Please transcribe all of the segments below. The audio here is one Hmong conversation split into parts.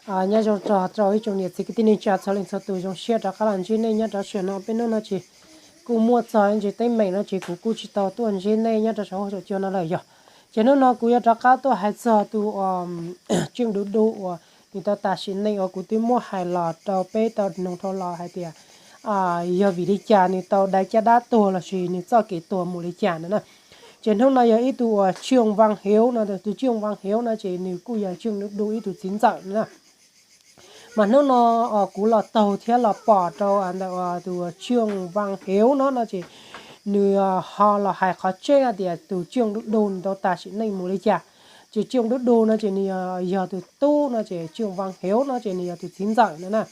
Nyob zoo txog rau ib tsoom niam txiv kwv tij neej tsa txhua leej txhua tus, zoo siab rov qab los ntsib nej nyob rau sij hawm no. Peb hnub no ces kuj muaj txog ntsis teeb meem no ces kuv kuj tsis tau tuaj ntsib nej nyob rau saum huab saum cua no lawm yog. Ces hnub no kuv yuav rov qab tuaj hais txog tus Tswj Dub Dub uas nws tau tas sim neej uas kuv twb muab hais los rau peb tau mloog dhau los hais tias yog vim li cas nws tau dai caj dab tuag lossis nws txoj kev tuag mus li cas no na. Ces hnub no yog ib tug uas Tswj Vaj Hiv no, tus Tswj Vaj Hiv no ces nws kuj yog Tswj Dub Dub ib tug txiv ntxawm no na. Mas hnub no kuv los taug thiab los pom rau ntawm tus Tswj Vaj Hiv no no ces nws ho los hais qhov tseeb hais tias tus Tswj Dub Dub nws tau tas sim neej mus li cas. Ces Tswj Dub Dub no ces nws yog tus tub no ces Tswj Vaj Hiv no ces nws yog tus txiv ntxawm no na.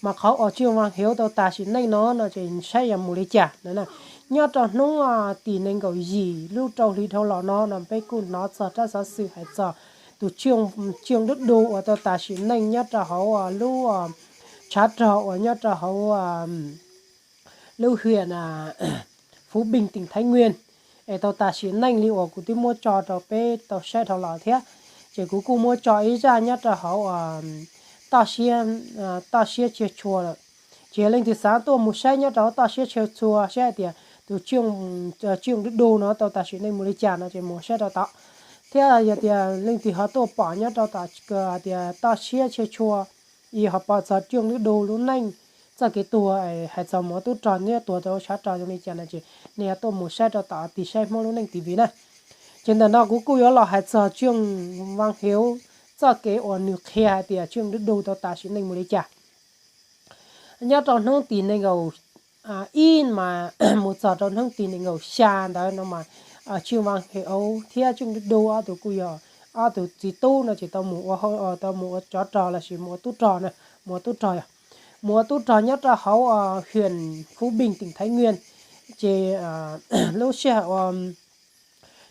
Mas qhov uas Tswj Vaj Hiv tau tas sim neej no no ces saib yog mus li cas no na. Nyob rau hnub tim nees nkaum yim lub rau hli dhau los no no peb kuj hnov txog rab xov xwm hais txog tus Tswj Dub Dub uas tau tas sim neej nyob rau hauv lub tshav rog uas nyob rau hauv lub hiam Phú Bình tỉnh Thái Nguyên es tau tas sim neej li uas kuv twb muab tso rau peb tau saib dhau los thiab. Ces kuv kuj muab tso ib zaj nyob rau hauv toj siab, toj siab tsiaj tshua lawm. Ces yog leej twg xav tuaj mus saib nyob rau toj siab tsiaj tshua saib hais tias tus Tswj Dub Dub no tau tas sim neej mus li cas no ces mus saib rau tod. Thiab yog tias leej twg ho tuaj pom nyob rau tom tias toj siab tsiaj tshua, yog ho pom txog Tswj Dub Dub lub neej txoj kev tuag, hais txog mus ua tub rog nyob tuag rau tshav rog zoo li cas no ces nej yuav tuaj mus saib rau tom tiv saib Hmoob lub neej tiv vij na. Ces ntawm no kuv kuj yuav los hais txog Tswj Vaj Hiv txoj kev uas nws qhia hais tias Tswj Dub Dub tau tas sim neej mus li cas. Nyob rau hnub tim nees nkaum ib mas mus txog rau hnub tim nees nkaum xya ntawd no mas Tswj Vaj Hiv thiab Tswj Dub Dub ob tug kuj yog ob tug txiv tub no ces tau mus ua, tau mus ua tsov rog lossis mus ua tub rog na, mus ua tub rog yog, mus ua tub rog nyob rau hauv hiam Phú Bình tỉnh Thái Nguyên. Ces lub sij hawm uas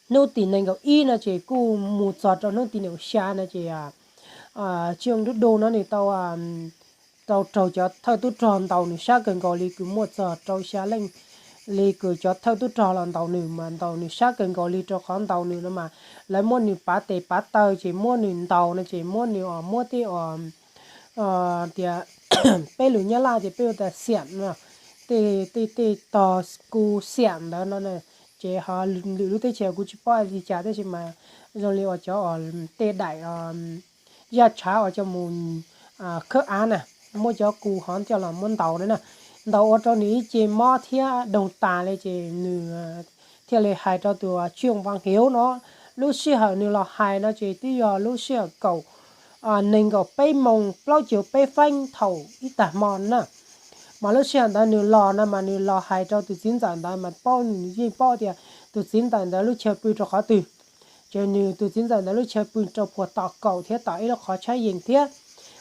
hnub tim nees nkaum ib no ces kuj mus txog rau hnub tim nees nkaum xya no ces Tswj Dub Dub no nws tau tau raug cov thawj tub rog ntaus nws sab kawg nkaus li, kws muaj txog rau xya leej li, kws cov thawj tub rog los ntaus nws mas ntaus nws sab kawg nkaus li, rau qhov ntaus nws no mas lawv muab nws pav tes pav taw ces muab nws ntaus no ces muab nws muab tej uas tias peb lus Nyab Laj ces peb hu tias xiam no, tej tej tog ku xiam ntawd no, ces ho lwm lub teb chaws kuv tsis paub li cas tab sis mas zoo li uas cov uas tej daim yaj tshav uas coj mus khawb av na, muab cov ku hov coj los muab ntaus na, ntaus ua rau nws ib ce mob thiab doog tas li ces nws thiaj li hais rau tus Tswj Vaj Hiv no. Lub sij hawm nws los hais no ces twb yog lub sij hawm kaum nees nkaum peb moos plaub caug peb feeb thaum ib tag hmo na. Mas lub sij hawm ntawd nws los no mas nws los hais rau tus txiv ntxawm ntawd mas paub, nws yeej paub tias tus txiv ntxawm ntawd lub chaw pw rau qhov twg. Ces nws tus txiv ntxawm ntawd lub chaw pw rau puag tom kaum thiab tom ib lub qhov tshaib yees thiab.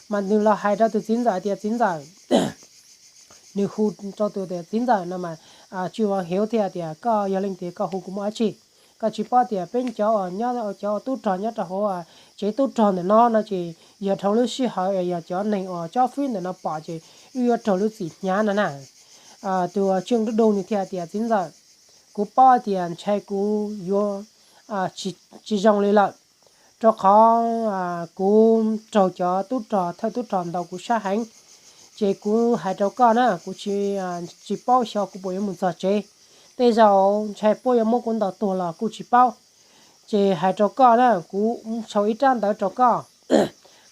Mas nws los hais rau tus txiv ntxawm tias txiv ntxawm, nws hu rau tus tias txiv ntxawm no mas Tswj Vaj Hiv thiaj tias koj yog leej twg, koj hu kuv muaj dab tsi? Koj tsis paub tias peb cov nyob, cov tub rog nyob rau hauv tsev tub rog ntawm no no ces yog dhau lub sij hawm yog cov neeg uas cob fwb ntawm no pom ces wb yuav raug lub txim hnyav no na. Tus Tswj Dub Dub nws thiaj tias txiv ntxawm, kuv paub tias ntshai kuv yuav tsis zoo li lawm, rau qhov kuv raug cov tub rog, thawj tub rog ntaus kuv sab heev. Ces kuv hais rau koj na, kuv tsis, tsis paub xyov kuv puas yuav mus txog tsev. Tej zaum ntshai puab yuav muab kuv ntaus tuag los kuj tsis paub. Ces hais rau koj na, kuv sau ib rab ntawv rau koj.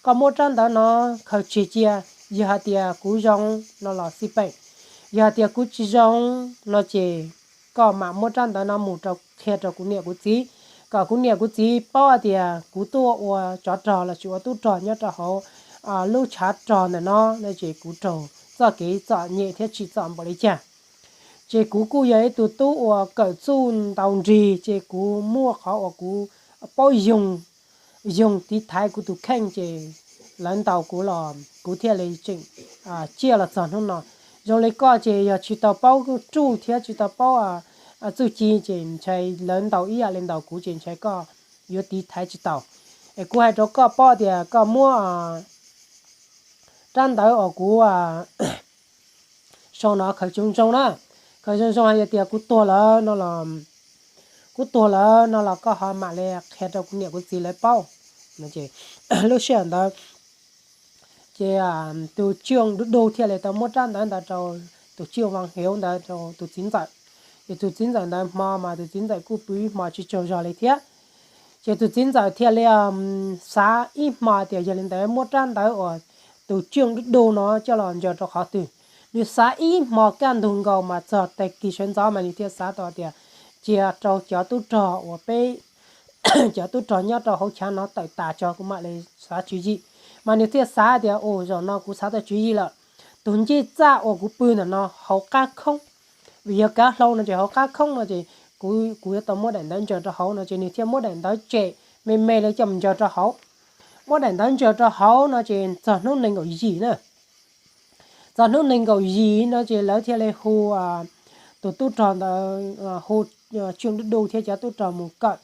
Koj muab rab ntawv no khaws tseg cia, yog hais tias kuv zoo no los xij peem, yog hais tias kuv tsis zoo no ces koj mam muab rab ntawv no mus rau qhia rau kuv niam kuv txiv, kom kuv niam kuv txiv paub hais tias kuv tuaj ua tsov rog los sis ua tub rog nyob rau hauv lub tshav rog ntawm no no ces kuv raug txoj kev txom nyem thiab tsim txom npaum li cas. Ces kuv kuj yog ib tug tub uas kawm txuj ntau nrig, ces kuv muaj qhov uas kuv paub yoog, yoog tiv thaiv kuv tus kheej, ces lawv ntaus kuv los kuv thiaj li tseem ciaj los txog hnub no. Zoo li koj ces yog tsis tau paub ruj thiab tsis tau paub txuj ci ces ntshai lawv ntaus ib yam li ntaus kuv ces ntshai koj yuav tiv thaiv tsis tau. Es kuv hais rau koj paub tias koj muab rab ntawv uas kuv sau no khaws zoo zoo na, khaws zoo zoo hais tias kuv tuag lawm no los, kuv tuag lawm no los koj ho mam li qhia rau kuv niam kuv txiv lawv paub. Lub sij hawm ntawd Ces tus Tswj Dub Dub thiaj li tau muab rab ntawv ntawd rau tus Tswj Vaj Hev ntawd rau tus txiv ntxawm. Ces tus txiv ntxawm ntawd hmo mas tus txiv ntxawm kuj pw ib hmo tsis tsaug zog li thiab. Ces tus txiv ntxawm thiaj li xav ib hmo tias yog li ntawd muab rab ntawv uas tus Tswj Dub Dub no coj los ntsaws rau qhov twg. Nws xav ib hmo kaj ntug nkaus mas txog tag kis sawv ntxov mas nws thiaj xav tau tias cia rau cov tub rog uas peb cov tub rog nyob rau hauv chav no tawm tas tso kuv mam li xav tswv yim. Mas nws thiaj xav tias, Ua, zaum no kuv xav tau tswv yim lawm. Tus ncej txaj uas kuv pw ntawm no hauv qab khoob, vim yog kav hlau no ces hauv qab khoob no ces kuv yuav tau muab daim ntawv ntsaws rau hauv no ces nws thiaj muab daim ntawv tsem me me li coj mus ntsaws rau hauv. Muab daim ntawv ntsaws rau hauv no ces txog hnub nees nkaum yim na, txog hnub nees nkaum yim no ces lawv thiaj li hu tus tub rog ntawd, hu Tswj Dub Dub thiab cov tub rog mus kawm.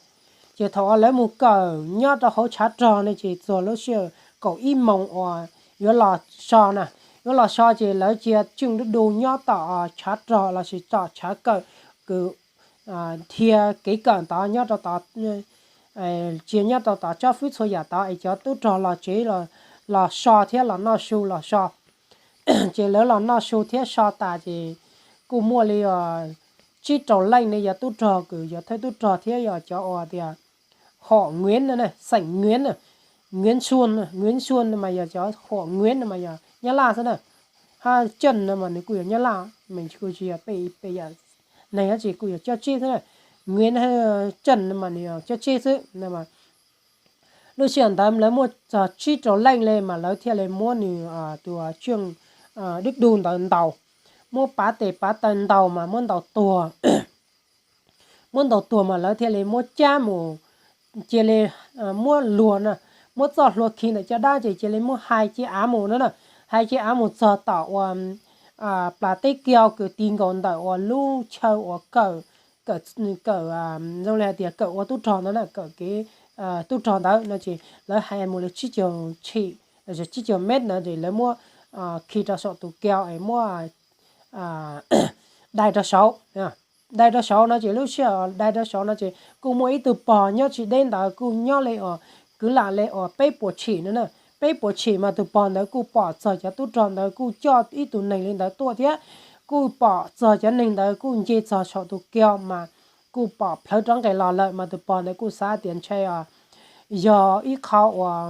Ces thaum uas lawv mus kawm nyob rau hauv tshav rog ne ces txog lub sij hawm kaum ib moos uas yuav los so na, yuav los so ces lawv cia Tswj Dub Dub nyob tom tshav rog lossis tom tshav kawm, kws dhia kev kawm ntawd nyob rau tod, cia nyob rau tod tsob fwb txhua yam tod es cov tub rog los tsev los so thiab los noj su los so. Ces lawv los noj su thiab so tas ces kuj muaj li tsib rau leej ne, yog tub rog kws yog thawj tub rog thiab yog cov uas tias Huam Nguiv no, xeem Nguiv, Nguiv Xuas, Nguiv Xuas mas yog cov Huam Nguiv no mas yog Nyab Laj xwb na. Hab Caj no mas nws kuj yog Nyab Laj, mas kuj tsis yog peb, peb yam neeg dab tsi, kuj yog cob tsib xwb na. Nguiv, Caj no mas nws yog cob tsib xwb no. Lub sij hawm ntawd lawv muaj txog tsib rau leej li mas lawv thiaj li muab nws tus Tswj Dub Dub ntawd ntaus, muab pav tes pav taw ntaus mas muab ntaus tuag. Muab ntaus tuag mas lawv thiaj li muab cab mus, cia li muab luag na, muab txoj hlua khi ntawm caj dab ces cia li muab hais cia av mus no na, hais cia av mus txog tom uas plas teb kiau kws ti nkaus ntawm uas lub chaw uas kawm, kawm zoo li hais tias kawm ua tub rog ntawd na, kawm kev tub rog ntawd no ces lawv hais mus li tsib caug tshim, tsib caug mev ntawd ces lawv muab khi rau saum tus kiau es muab dai rau saud. Dai rau saud no ces lub sij hawm dai rau saud no ces kuj muaj ib tug pog nyob tsis deb ntawd kuj nyob li uas kwv lam li uas peb puas tshim no na. Peb puas tshim mas tus pog ntawd kuj pom txog cov tub rog ntawd kuj coj ib tug neeg li ntawd tuaj thiab, kuj pom txog cov neeg ntawd kuj nce txog saum tus kiau mas kuj pom plhawv rov nqes los lawm mas tus pog ntawd kuj xav tias ntshe yog ib qho uas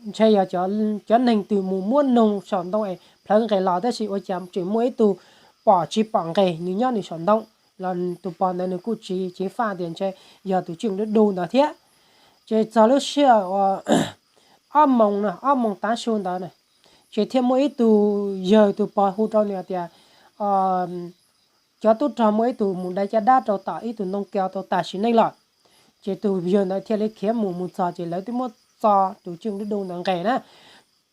ntshe yog cov neeg twg mus muab noog saum ntoo es plhawv nqes los tab sis ua cas tseem muaj ib tug pom tsis pom nqes nws nyob nws saum ntoo los tus pog ntawd nws kuj tsis ceev faj tias ntshe yog tus Tswj Dub Dub ntawd thiab. Ces txog lub sij hawm uas ob moos, ob moos tav su ntawd na, ces thiaj muaj ib tug yawg tus pog hu rau nws tias cov tub rog muaj ib tug mus dai caj dab rau tom ib tug ntoo kiau tau tas sim neej lawm. Ces tus yawg ntawd thiaj li khiav mus, mus txog ces lawv twb muab txo tus Tswj Dub Dub ntawd nqes na.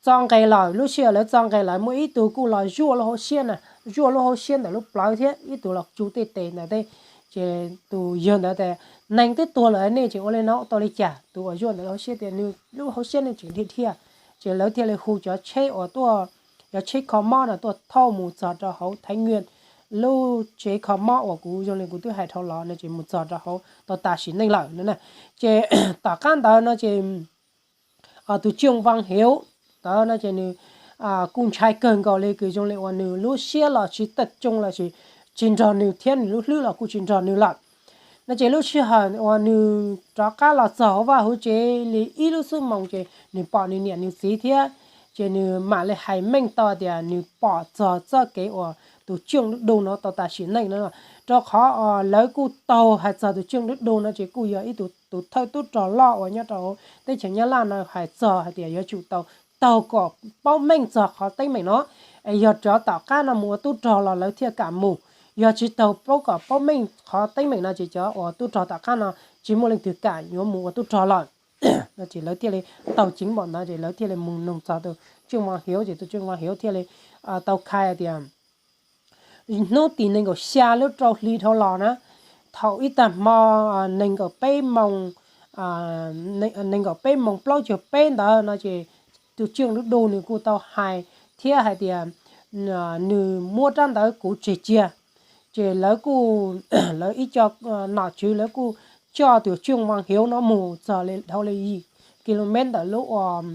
Txo nqes lawm, lub sij hawm lawv txo nqes lawm muaj ib tug kuj los zuaj lub hauv siab na, zuaj lub hauv siab ntawm lub plawv thiab ib tug los tsu tej tes ntawm tej. Ces tus yawg ntawd tias, Neeg twb tuag lawm nej tseem ua li no tau li cas? Tus uas zuaj ntawm lub hauv siab tias nws lub hauv siab ne tseem dhia dhia. Ces lawv thiaj li hu cov tsheb uas tuaj, cov tsheb kho mob no tuaj thauj mus txog rau hauv Thaiv Nyuaj lub tsev kho mob uas kuv zoo li kuv twb hais dhau los no ces mus txog rau hauv tau tas sim neej lawm no na. Ces tom qab ntawd no ces tus Tswj Vaj Hev ntawd no ces nws kuj ntshai kawg nkaus li kws zoo li uas nws lub siab los tsis tawm tsoo los sis tsis nrog nws thiab nws lub hlwb los kuj tsis nrog nws lawm. No ces lub sij hawm uas nws rov qab los txog hauv vaj hauv tsev li ib lub xuab moos ces nws pom nws niam nws txiv thiab, ces nws mam li hais meej tau tias nws pom txog txoj kev uas tus Tswj Dub Dub no tau tas sim neej no. Rau qhov lawv kuj taug hais txog tus Tswj Dub Dub no ces kuj yog ib tug tus thawj tub rog loj uas nyob rau teb chaws Nyab Laj no hais txog hais tias yuav tsum tau taug kom paub meej txog qhov teeb meem no. Es yog cov tom qab no mus ua tub rog los lawv thiaj kam mus, yog tsis taug paub kom paub meej qhov teeb meem no ces cov uas tub rog tom qab no tsis muaj leej twg kam yuav mus ua tub rog lawm. No ces lawv thiaj li taug ceev npaum ntawd ces lawv thiaj li mus noog txog tus Tswj Vaj Hev ces tus Tswj Vaj Hev thiaj li tau khai tias hnub tim nees nkaum xya lub rau hli dhau los na, thaum ib tag hmo nees nkaum peb moos, nees nkaum peb moos plaub caug peb ntawd no ces tus Tswj Dub Dub nws kuj tau hais thiab hais tias nws muab rab ntawv kuv tseg cia. Ces lawv kuj, lawv ib co nom tswv lawv kuj coj tus Tswj Vaj Hev no mus txog li dhau li yim kilomev ntawm lub uas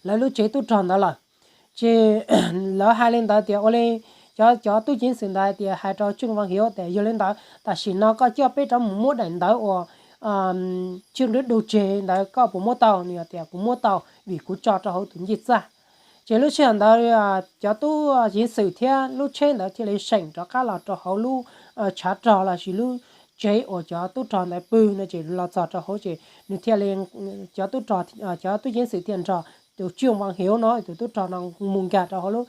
lawv lub tsev tub rog ntawd lawm. Ces lawv hais li ntawd tias ua li, cov cov tub ceev xwm ntawd hais tias hais rau Tswj Vaj Hiav tias yog li ntawd tam sim no koj coj peb rov mus muab daim ntawv uas Tswj Dub Dub tseg ntawd koj puas muab tau? Nws tias kuv muab tau vim kuv tso rau hauv tus ncej txaj. Ces lub sij hawm ntawd cov tub ceev xwm thiab lub tsheb ntawd thiaj li seem rov qab los rau hauv lub tshav rog los sis lub tsev uas cov tub rog ntawd pw no ces los txog rau hauv ces nws thiaj li, cov tub rog, cov tub ceev xwm thiaj nrog tus Tswj Vaj Hiav no tus tub rog no mus nkag rau hauv lub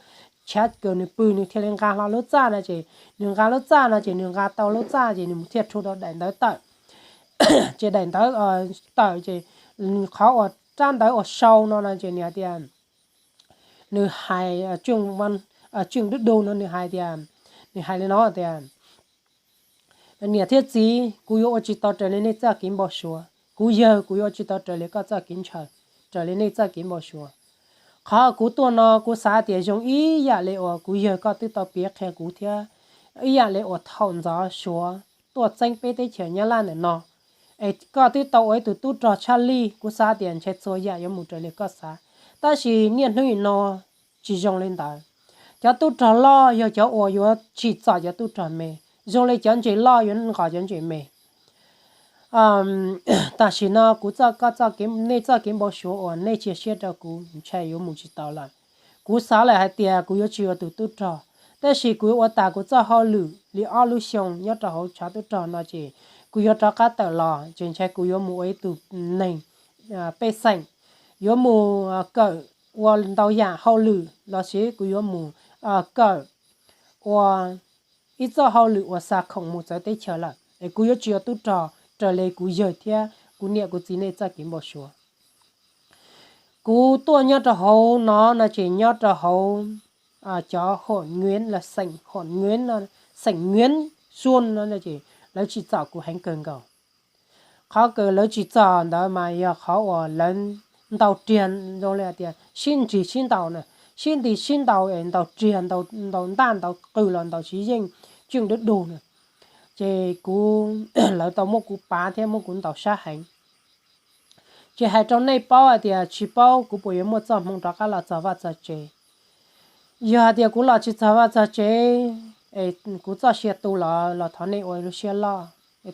chav kws nws pw, nws thiaj li nqa hlo lub txaj no ces nws nqa lub txaj no ces nws nqa tau lub txaj ces nws thiaj rhu tau daim ntawv tawm. Ces daim ntawv tawm ces qhov uas rab ntawv uas sau no no ces nws hais tias, nws hais, Tswj Dub Dub no nws hais tias, nws hais li no tias niam thiab txiv, kuv yuav ua tsis tau raws li nej txoj kev npau suav. Kuv yawg, kuv yuav ua tsis tau raws li koj txoj kev ntshaw, raws li nej txoj kev npau suav. Qhov kuv tuaj no kuv xav tias zoo ib yam li uas kuv yawg koj twb tau piav qhia kuv thiab, ib yam li uas thaum ntxov Suav tuaj txeeb peb teb chaws Nyab Laj ntawm no, es koj twb tau ua ib tug tub rog tshaj lij, kuv xav tias ntshe txhua yam yuav mus raws li koj xav. Tab sis niaj hnub no tsis zoo li ntawd. Cov tub rog loj yog cov uas yuav tsim txom cov tub rog me, zoo li cov ntses loj yuav nqos cov ntses me. Tam sim no kuv txoj, koj txoj kev, nej txoj kev npau suav uas nej cia siab rau kuv ntshai yuav mus tsis tau lawm. Kuv xav lawm hais tias kuv yuav tsis ua tus tub rog, tab sis kuv yuav ua tas kuv txoj hauj lwm li ob lub xyoo nyob rau hauv tshav tub rog no ces kuv yuav rov qab tawm los ces ntshai kuv yuav mus ua ib tug neeg pej xeem, yuav mus kawm ua ntau yam hauj lwm los sis kuv yuav mus kawm ua ib txoj hauj lwm uas xa khoom mus txawv teb chaws lawm es kuv yuav tsis ua tub rog raws li kuv yawg thiab kuv niam kuv txiv nej txoj kev npau suav. Kuv tuaj nyob rau hauv no no ces nyob rau hauv cov Hom Nyuav los xeem Hom Nyuav, xeem Nyuav Suab no ces lawv tsim txom kuv heev kawg nkaus. Qhov kws lawv tsis txog ntawd mas yog qhov uas lawv ntaus riam zoo li tias sib nrig sib ntaus na, sib nrig sib ntaus es ntaus riam, ntaus ntaj ntaus qws los ntaus tsis yeej Tswj Dub Dub na. Ces kuv, lawv tau muab kuv pav thiab muab kuv ntaus sab heev. Ces hais rau nej paub hais tias tsis paub kuv puas yuav muaj txoj hmoo rov qab los txog vaj txog tsev. Yog hais tias kuv los tsis txog vaj txog tsev es kuv txoj sia tu los los thov nej ua lub siab loj,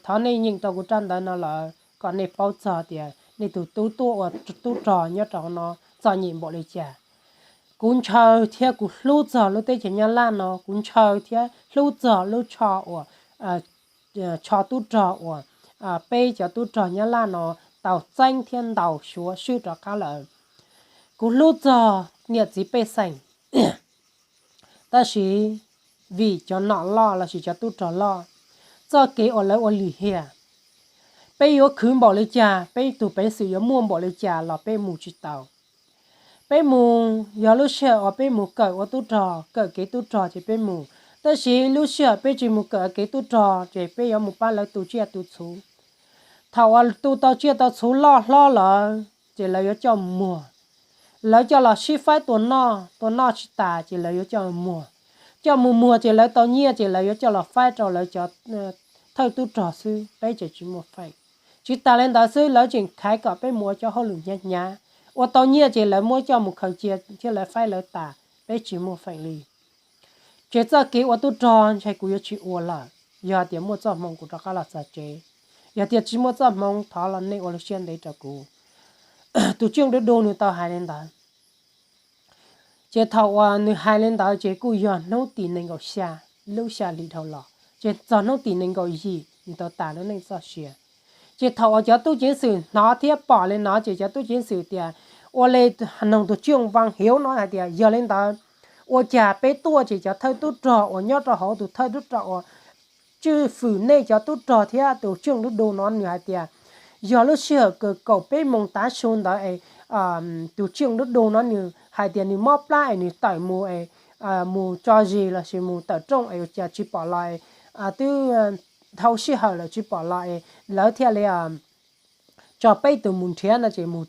thov nej nyeem tau kuv rab ntawv no lawm kom nej paub txog tias nej tus tub tuaj ua tub rog nyob rau hauv no txom nyem npaum li cas. Kuv ntshaw thiab kuv hlub txog lub teb chaws Nyab Laj no, kuv ntshaw thiab hlub txog lub tsho uas, tsho tub rog uas peb cov tub rog Nyab Laj no tau txeeb thiab ntaus Suav swb rov qab lawm. Kuv hlub txog niam txiv pej xeem, tab sis vim cov nom loj los sis cov tub rog loj, txoj kev uas lawv ua lim hiam, peb yuav khwv npaum li cas, peb tus peev xwm yuav muaj npaum li cas los peb mus tsis tau. Peb mus, yog lub sij hawm uas peb mus kawm ua tub rog, kawm kev tub rog ces peb mus, tab sis lub sij hawm peb tsis mus kawm kev tub rog ces peb yuav mus pab lawv tu tsiaj tu txhuv. Thaum uas tu tau tsiaj tau txhuv loj hlob lawm ces lawv yuav coj mus muag. Lawv coj los sib faib tua noj, tua noj tsis tas ces lawv yuav coj mus muag. Coj mus muag ces lawv tau nyiaj ces lawv yuav coj los faib rau lawv cov thawj tub rog xwb, peb ces tsis muaj feem. Tsis tas li ntawd xwb, lawv tseem khaiv kom peb mus ua cov hauj lwm hnyav hnyav, ua tau nyiaj ces lawv muab coj mus khaws cia thiab lawv faib lawv tas, peb tsis muaj feem li. Ces txoj kev ua tub rog ntshai kuv yuav tsis ua lawm, yog tias muaj txoj hmoo kuv rov qab los txog tsev. Yog tias tsis muaj txoj hmoo thov los nej ua lub siab ntev rau kuv. Tus Tswj Dub Dub nws tau hais li ntawd. Ces thaum uas nws hais li ntawd ces kuj yog hnub tim nees nkaum xya lub xya hli dhau los, ces txog hnub tim nees nkaum yim nws tau tas lub neej txoj sia. Ces thaum uas cov tub ceev xwm hnov thiab pom li no ces cov tub ceev xwm tias, ua li, noog tus Tswj Vaj Hiav no hais tias yog li ntawd, ua cas peb tuaj ces cov thawj tub rog uas nyob rau hauv tus thawj tub rog uas tswj fwm nej cov tub rog thiab tus Tswj Dub Dub no nws hais tias yog lub sij hawm kaum peb moos tav su ntawd es tus Tswj Dub Dub no nws hais tias nws mob plab es nws tawm mus es mus tso zis los sis mus tawm rooj es ua cas tsis pom los, twb dhau sij hawm lawm tsis pom los es lawv thiaj li tso peb tus mus nrhiav no ces mus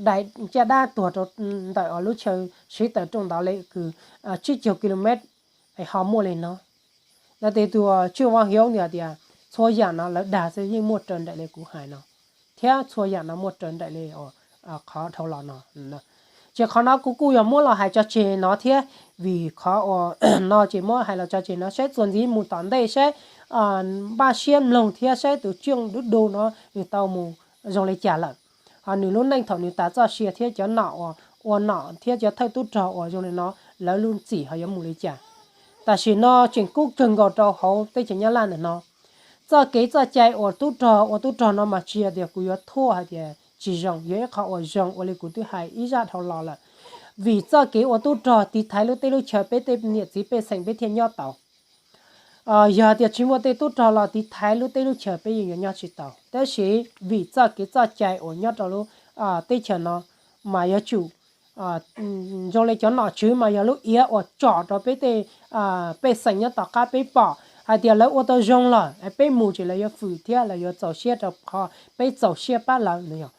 dai caj dab tuag rau ntawm lub chaw siv tawm rooj ntawd li kws tsib caug ki lo mev es ho muaj li no. Lawv tias tus Tswj Vaj Hiav nws hais tias txhua yam no lawv dag xwb, yeej muaj raws nraim li kuv hais no, thiab txhua yam no muaj raws nraim li qhov dhau los no. Ces qhov no kuv kuj yog muab los hais tso tseg no thiab, vim qhov uas no ces muab hais los tso tseg no saib txuas ntxiv mus tom ntej saib npaj siab mloog thiab saib tus Tswj Dub Du no nws tau mus zoo li cas lawm. Ho nws lub neej thaum nws tas txoj sia thiab cov nom uas ua nom thiab cov thawj tub rog uas zoo li no lawv lub txim ho yuav mus li cas. Tam sim no tseem kub kawg nkaus rau hauv teb chaws Nyab Laj ntawm no. Txoj kev txoj cai uas tub rog ua tub rog no mas tsis yog tias kuv yuav thuaj hais tias tsis zoo, yog ib qho uas zoo ua li kuv twb hais ib zaj dhau los lawm. Vim txoj kev ua tub rog tiv thaiv lub teb lub chaw peb tej niam txiv pej xeem peb thiaj nyob tau. Yog tias tsis muaj tej tub rog los tiv thaiv lub teb lub chaw peb yeej yuav nyob tsis tau. Tab sis vim txoj kev txoj cai uas nyob rau lub teb chaws no mas yuav tsum zoo li cov nom tswv mas yog lub iav uas tsom rau peb tej pej xeem nyob tom qab peb pom hais tias lawv ua tau zoo lawm, peb mus ces lawv yuav fwm thiab lawv yuav txaus siab rau qhov peb txaus siab pab lawv no.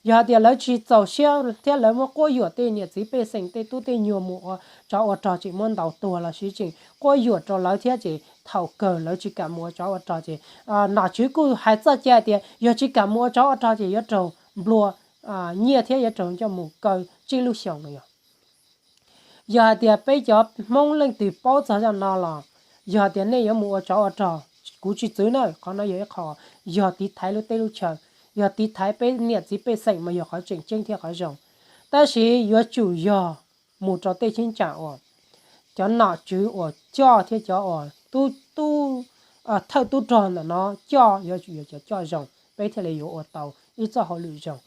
Yog hais tias lawv tsis txaus siab thiab lawv muab quab yuam tej niam txiv pej xeem tej tub tej nyuag mus ua tsov ua rog ces muab ntaus tuag los sis tseem quab yuam rau lawv thiab ces thaum kawg lawv tsis kam mus ua tsov ua rog ces nom tswv kuj hais txoj cai tias yog tsis kam mus ua tsov ua rog ces yuav raug nplua nyiaj thiab yuav raug coj mus kaw tsib lub xyoos no yog. Yog hais tias peb cov Hmoob leej twg paub txog zaj no los yog hais tias nej yuav mus ua tsov ua rog, kuv tsis txwv na, qhov no yog ib qho yog tiv thaiv lub teb lub chaw, yog tiv thaiv peb niam txiv pej xeem mas yog qhov tseem ceeb thiab qhov zoo. Tab sis yuav tsum yog mus rau tej cheeb tsam uas cov nom tswv uas coj thiab cov uas tub thawj tub rog ntawm no coj yuav tsum yog cov coj zoo peb thiaj li yuav ua tau ib txoj hauj lwm zoo.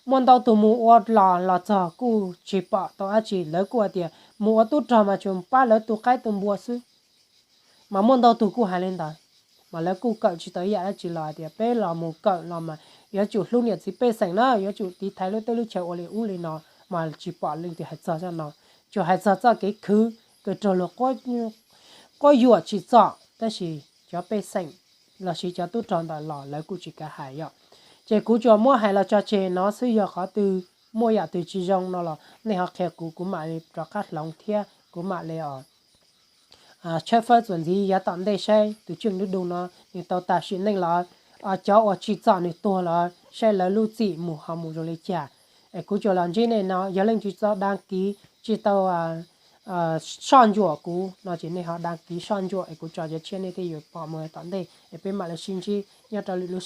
Muaj ntau tus mus ua los los txog kuj tsis pom tau dab tsi, lawv kuj hais tias mus ua tub rog mas tsuas pab lawv tu qaib tu npua xwb. Mas muaj ntau tus kuj hais li ntawd, mas lawv kuj kawm tsis tau ib yam dab tsi los hais tias peb los mus kawm los mas yuav tsum hlub niam txiv pej xeem na, yuav tsum tiv thaiv lub teb lub chaw ua li ub li no, mas tsis pom leej twg hais txog zaj no. Tsuas hais txog txoj kev khwv kws raug luag quab yuam tsim txom, tab sis cov pej xeem los sis cov tub rog ntawm los lawv kuj tsis kav hais yom. Ces kuv tsuas muab hais los tso tseg no xwb, yog qhov twg muaj yam twg tsis zoo no los nej ho qhia kuv, kuv mam li rov qab hloov thiab kuv mam li tshawb fawb txuas ntxiv yav tom ntej saib tus Tswj Dub Du no nws tau tas sim neej lawm, cov uas tsim txom nws tuag lawm saib lawv lub txim mus ho mus zoo li cas. Es kuv tsuas los ntsib nej no, yog leej twg tsis tau đăng ký, tsis tau soj ntsuam kuv no ces nej ho đăng ký soj ntsuam es kuv tso cov tshiab nej thiaj yuav pom mus tom ntej es peb mam li sib ntsib nyob rau lwm lub